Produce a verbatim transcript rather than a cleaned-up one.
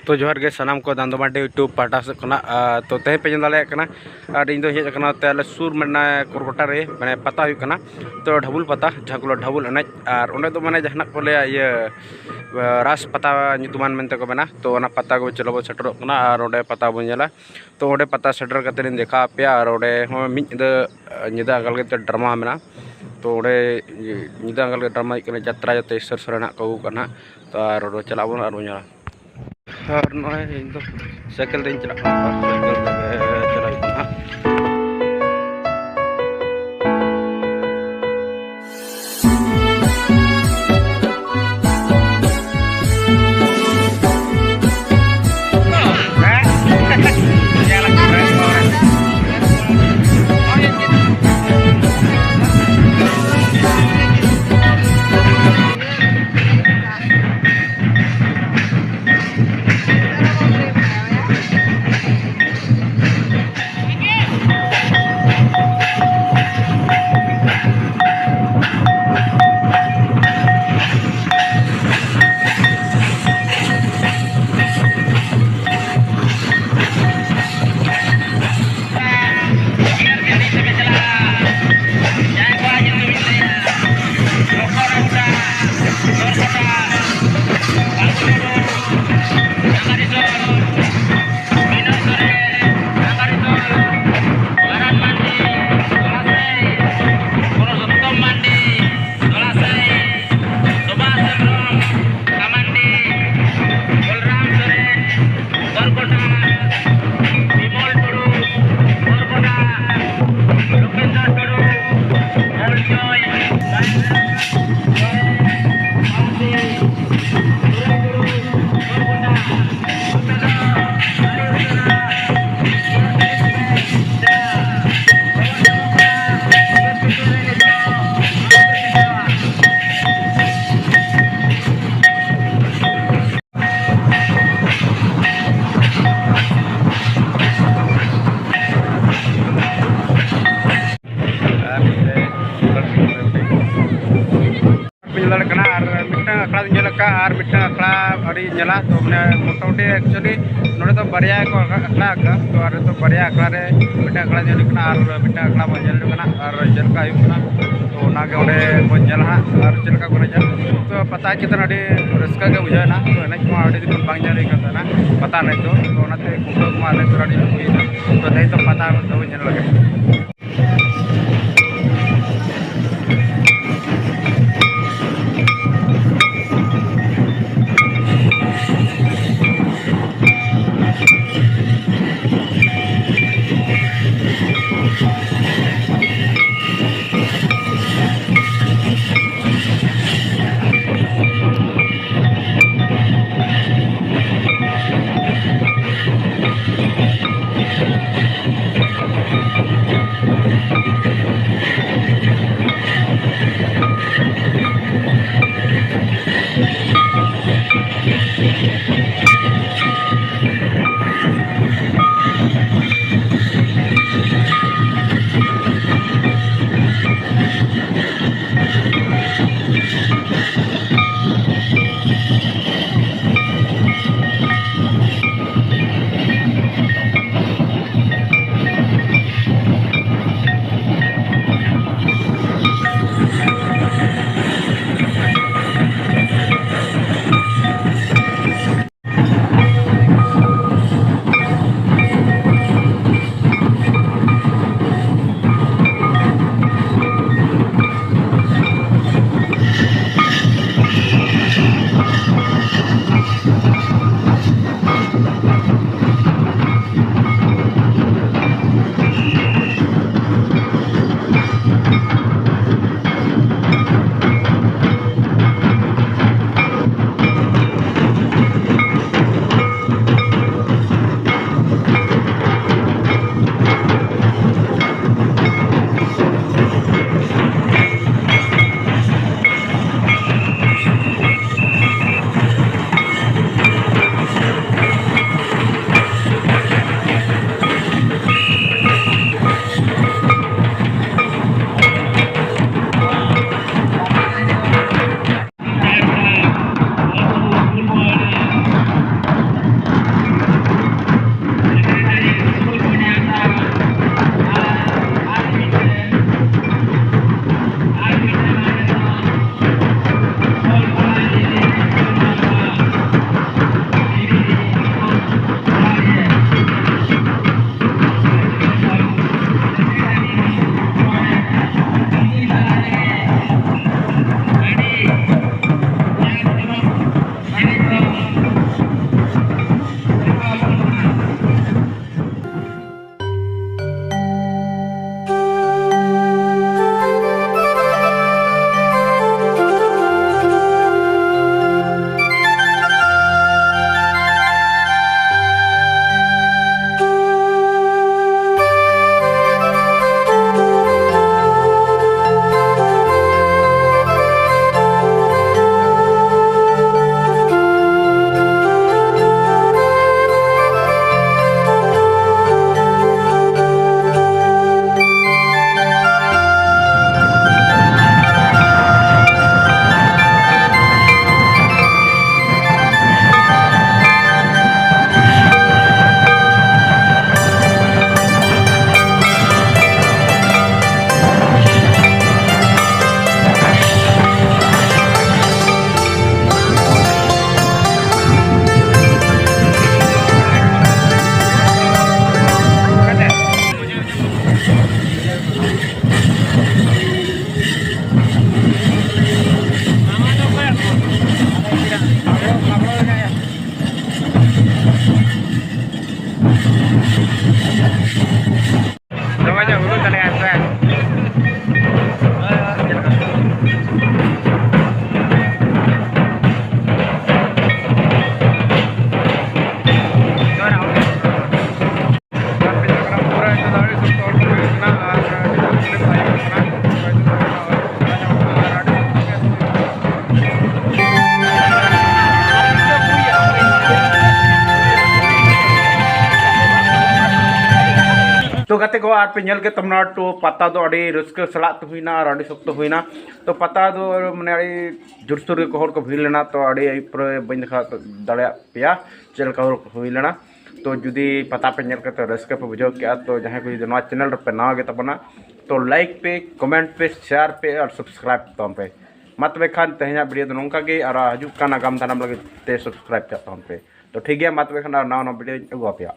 ᱛᱚ ᱡᱚᱦᱟᱨ ᱜᱮ ᱥᱟᱱᱟᱢ ᱠᱚ ᱫᱟᱱᱫᱚ ᱢᱟᱱᱰᱤ YouTube ᱯᱟᱦᱴᱟ ᱥᱮᱫ ᱠᱷᱚᱱᱟᱜ᱾ ᱟᱨ ᱛᱚ ᱛᱮᱦᱮᱧ ᱯᱮ ᱧᱮᱞ ᱫᱟᱲᱮᱭᱟᱜ ᱠᱟᱱᱟ, ᱟᱨ ᱤᱧ ᱫᱚ ᱦᱮᱡ ᱟᱠᱟᱱᱟ ᱛᱮ ᱟᱞᱮ ᱥᱩᱨ ᱢᱮᱱᱟᱜᱼᱟ ᱠᱳᱨᱵᱟᱴᱟ ᱨᱮ, ᱢᱟᱱᱮ ᱯᱟᱛᱟ ᱦᱩᱭᱩᱜ ᱠᱟᱱᱟ᱾ ᱛᱚ ᱰᱷᱟᱵᱩᱞ ᱯᱟᱛᱟ, ᱡᱟᱦᱟᱸ ᱠᱚ ᱞᱟᱹᱭᱟ ᱰᱷᱟᱵᱩᱞ ᱮᱱᱮᱡ, ᱟᱨ ᱚᱸᱰᱮ ᱫᱚ ᱢᱟᱱᱮ ᱡᱟᱦᱟᱱᱟᱜ ᱠᱚ ᱞᱟᱹᱭᱟ ᱤᱭᱟᱹ ᱨᱟᱥ ᱯᱟᱛᱟ ᱧᱩᱛᱩᱢᱟᱱ ᱢᱮᱱᱛᱮ ᱠᱚ ᱢᱮᱱᱟ᱾ ᱛᱚ ᱚᱱᱟ ᱯᱟᱛᱟ ᱠᱚ ᱪᱚᱞᱚ ᱵᱚᱱ ᱥᱮᱴᱮᱨᱚᱜ ᱠᱟᱱᱟ ᱟᱨ ᱚᱸᱰᱮ ᱯᱟᱛᱟ ᱵᱚᱱ ᱧᱮᱞᱟ᱾ ᱛᱚ ᱚᱸᱰᱮ ᱯᱟᱛᱟ ᱥᱮᱴᱮᱨ ᱠᱟᱛᱮ ᱞᱤᱧ ᱫᱮᱠᱷᱟᱣ ᱟᱯᱮᱭᱟ᱾ ᱟᱨ ᱚᱸᱰᱮ ᱦᱚᱸ ᱢᱤᱫ ᱧᱤᱫᱟᱹ, ᱧᱤᱫᱟᱹ ᱟᱸᱜᱟ ᱞᱟᱹᱜᱤᱫ ᱛᱮ ᱰᱨᱟᱢᱟ ᱢᱮᱱᱟᱜᱼᱟ᱾ ᱛᱚ ᱚᱸᱰᱮ ᱧᱤᱫᱟᱹ ᱟᱸᱜᱟ ᱞᱟᱹᱜᱤᱫ ᱰᱨᱟᱢᱟ ᱦᱩᱭᱩᱜ ᱠᱟᱱᱟ ᱡᱟᱛᱨᱟ, ᱡᱟᱛᱮ ᱤᱥᱥᱚᱨ ᱥᱚᱨᱮᱱ ᱦᱟᱸᱜ ᱠᱚ ᱟᱹᱜᱩ ᱠᱟᱜᱼᱟ ᱱᱟᱦᱟᱜ᱾ ᱛᱚ ᱟᱨ ᱚᱸᱰᱮ ᱪᱟᱞᱟᱜ ᱟᱵᱚᱱ ᱟᱨ ᱵᱚᱱ ᱧᱮᱞᱟ᱾ ᱟᱨ ᱱᱚᱜᱼᱚᱭ ᱤᱧ ᱫᱚ ᱥᱟᱭᱠᱮᱞ ᱛᱮᱧ ᱪᱟᱞᱟᱜ ᱠᱟᱱᱟ, ᱥᱟᱭᱠᱮᱞ ᱛᱮ ᱪᱟᱞᱟᱜ ᱦᱩᱭᱩᱜ ᱠᱟᱱᱟ ᱦᱟᱸᱜ᱾ ᱧᱮᱞ ᱫᱟᱲᱮᱭᱟᱜ ᱠᱟᱱᱟ, ᱟᱨ ᱢᱤᱫᱴᱟᱝ ᱟᱠᱷᱲᱟ ᱧᱮᱞ ᱟᱠᱟᱫᱼᱟ, ᱟᱨ ᱢᱤᱫᱴᱟᱝ ᱟᱠᱷᱲᱟ ᱟᱹᱰᱤ ᱧᱮᱞᱟ, ᱛᱚ ᱢᱟᱱᱮ ᱢᱚᱴᱟᱢᱩᱴᱤ actually ᱱᱚᱰᱮ ᱫᱚ ᱵᱟᱨᱭᱟ ᱠᱚ ᱟᱠᱷᱲᱟ ᱟᱠᱟᱫᱟ, ᱛᱚ ᱟᱨ ᱱᱤᱛᱚᱜ ᱵᱟᱨᱭᱟ ᱟᱠᱷᱲᱟ ᱨᱮ ᱢᱤᱫᱴᱟᱝ ᱟᱠᱷᱲᱟ ᱧᱮᱞ ᱦᱩᱭᱩᱜ ᱠᱟᱱᱟ ᱟᱨ ᱢᱤᱫᱴᱟᱝ ᱟᱠᱷᱲᱟ ᱵᱚᱱ ᱧᱮᱞ ᱦᱚᱪᱚᱜ ᱠᱟᱱᱟ ᱟᱨ ᱪᱮᱫ ᱞᱮᱠᱟ ᱦᱩᱭᱩᱜ ᱠᱟᱱᱟ, ᱛᱚ ᱚᱱᱟᱜᱮ ᱚᱸᱰᱮ ᱵᱚᱱ ᱧᱮᱞᱟ ᱦᱟᱸᱜ ᱟᱨ ᱪᱮᱫ ᱞᱮᱠᱟ ᱠᱚ ᱮᱱᱮᱡᱟ᱾ ᱛᱚ ᱯᱟᱛᱟ ᱪᱮᱛᱟᱱ ᱟᱹᱰᱤ ᱨᱟᱹᱥᱠᱟᱹ ᱜᱮ ᱵᱩᱡᱷᱟᱹᱣ ᱮᱱᱟ, ᱛᱚ ᱮᱱᱮᱡ ᱠᱚᱢᱟ ᱟᱹᱰᱤ ᱫᱤᱱ ᱠᱷᱚᱱ ᱵᱟᱝ ᱧᱮᱞ ᱦᱩᱭ ᱠᱟᱱ ᱛᱟᱦᱮᱱᱟ ᱯᱟᱛᱟ ᱮᱱᱮᱡ ᱫᱚ, ᱛᱚ ᱚᱱᱟᱛᱮ ᱠᱷᱩᱱᱴᱟᱹᱣ ᱠᱚᱢᱟ ᱟᱞᱮ ᱥᱩᱨ ᱟᱹᱰᱤ ᱞᱟᱹᱴᱩ ᱜᱮᱭᱟ, ᱛᱚ ᱛᱮᱦᱮᱧ ᱫᱚ ᱯᱟᱛᱟ ᱮᱱᱮᱡ ᱫᱚ ᱵᱚᱱ ᱧᱮᱞ ᱞᱮᱜᱮ᱾ ᱫᱚᱢᱮ ᱧᱚᱜ ᱦᱩᱲᱩ ᱛᱟᱞᱮᱭᱟ ᱥᱮ᱾ ᱯᱩᱨᱟᱹ ᱱᱤᱛᱚᱜ ᱫᱚ ᱟᱹᱰᱤ ᱥᱚᱠᱛᱚ ᱦᱚᱲ ᱠᱚ ᱦᱩᱭᱩᱜ ᱠᱟᱱᱟ ᱟᱨ ᱱᱤᱛᱚᱜ ᱫᱚ ᱛᱟᱭᱚᱢ ᱠᱟᱱᱟ᱾ ᱛᱚ ᱜᱟᱛᱮ ᱠᱚ, ᱟᱨ ᱯᱮ ᱧᱮᱞ ᱠᱮᱫ ᱛᱟᱵᱚᱱᱟ, ᱛᱚ ᱯᱟᱛᱟ ᱫᱚ ᱟᱹᱰᱤ ᱨᱟᱹᱥᱠᱟᱹ ᱥᱟᱞᱟᱜ ᱛᱮ ᱦᱩᱭᱱᱟ ᱟᱨ ᱟᱹᱰᱤ ᱥᱚᱠᱛᱚ ᱦᱩᱭᱱᱟ᱾ ᱛᱚ ᱯᱟᱛᱟ ᱫᱚ ᱢᱟᱱᱮ ᱟᱹᱰᱤ ᱡᱳᱨᱥᱳᱨ ᱜᱮ ᱦᱚᱲ ᱠᱚ ᱵᱷᱤᱲ ᱞᱮᱱᱟ, ᱛᱚ ᱟᱹᱰᱤ ᱟᱹᱭᱩᱵ ᱯᱚᱨᱮ ᱵᱟᱹᱧ ᱫᱮᱠᱷᱟᱣ ᱫᱟᱲᱮᱭᱟᱜ ᱯᱮᱭᱟ ᱪᱮᱫ ᱞᱮᱠᱟ ᱦᱚᱲ ᱠᱚ ᱦᱩᱭ ᱞᱮᱱᱟ᱾ ᱛᱚ ᱡᱩᱫᱤ ᱯᱟᱛᱟ ᱯᱮ ᱧᱮᱞ ᱠᱟᱛᱮ ᱨᱟᱹᱥᱠᱟᱹ ᱯᱮ ᱵᱩᱡᱷᱟᱹᱣ ᱠᱮᱜᱼᱟ, ᱛᱚ ᱡᱟᱦᱟᱸᱭ ᱠᱚ ᱡᱩᱫᱤ ᱱᱚᱣᱟ ᱪᱮᱱᱮᱞ ᱨᱮᱯᱮ ᱱᱟᱣᱟ ᱜᱮ ᱛᱟᱵᱚᱱᱟ, ᱛᱚ ᱞᱟᱭᱤᱠ ᱯᱮ, ᱠᱚᱢᱮᱱᱴ ᱯᱮ, ᱥᱮᱭᱟᱨ ᱯᱮ ᱟᱨ ᱥᱟᱵᱥᱠᱨᱟᱭᱤᱵ ᱛᱟᱵᱚᱱ ᱯᱮ᱾ ᱢᱟ ᱛᱚᱵᱮ ᱠᱷᱟᱱ ᱛᱮᱦᱮᱧᱟᱜ ᱵᱷᱤᱰᱤᱭᱳ ᱫᱚ ᱱᱚᱝᱠᱟ ᱜᱮ, ᱟᱨ ᱦᱤᱡᱩᱜ ᱠᱟᱱ ᱟᱜᱟᱢ ᱫᱟᱨᱟᱢ ᱞᱟᱹᱜᱤᱫ ᱛᱮ ᱥᱟᱵᱥᱠᱨᱟᱭᱤᱵ ᱪᱟᱜ ᱛᱟᱵᱚᱱ ᱯᱮ᱾ ᱛᱚ ᱴᱷᱤᱠ ᱜᱮᱭᱟ, ᱢᱟ ᱛᱚᱵᱮ ᱠᱷᱟᱱ ᱟᱨ ᱱᱟᱣᱟ ᱱᱟᱣᱟ ᱵᱷᱤᱰᱤᱭᱳᱧ ᱟᱹᱜᱩ ᱟᱯᱮᱭᱟ᱾